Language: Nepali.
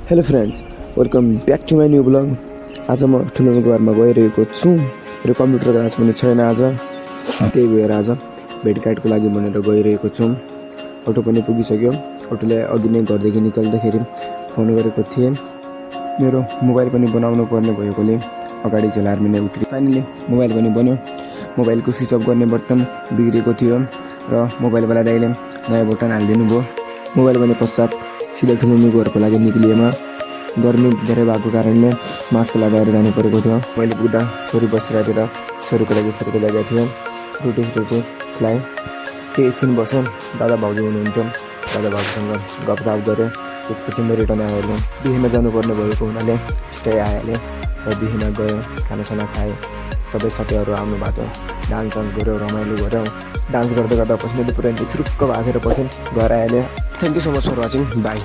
Hello friends, welcome back to my new blog. आज म ठुलोको घरमा गइरहेको छु र कम्प्युटर क्लास पनि छैन आज, त्यही भएर आज भेटघाटको लागि भनेर गइरहेको छु। अटो पनि पुगिसक्यो। अटोले अघि नै घरदेखि निकाल्दाखेरि फोन गरेको थिएँ। मेरो मोबाइल पनि बनाउनु पर्ने भएकोले अगाडि चाहिँ लार्मिने उत्रि। फाइनली मोबाइल पनि बन्यो। मोबाइलको स्विच अफ गर्ने बटन बिग्रेको थियो र मोबाइलवाला दाइले नयाँ बटन हालिदिनु भयो। मोबाइल पनि पश्चात सिधै ठुलोको घरको लागि निक्लिएमा गर्मी धेरै भएको कारणले मास्क लगाएर जानु परेको थियो। मैले पुग्दा छोरी बसिरहेको थियो र छोरीको लागि फर्को लगाएको थिएँ। रोटी खुवाएँ। केही एकछिन बसेँ। दादा भाउजू हुनुहुन्थ्यो। दादा भाउजूसँग गफगाफ गरेँ। त्यसपछि म रिटर्न आइहालेँ। बिहेमा जानुपर्ने भएको हुनाले छिटै आइहालेँ र बिहेमा गएँ। खानासाना खाएँ। सबै साथीहरू आउनु भएको थियो। डान्स गऱ्यो, रमाइलो गऱ्यौँ। डान्स गर्दा गर्दा पसिनाले पुरै थुरुक्क भागेर पछि घर आइहालेँ। Thank you so much for watching. By.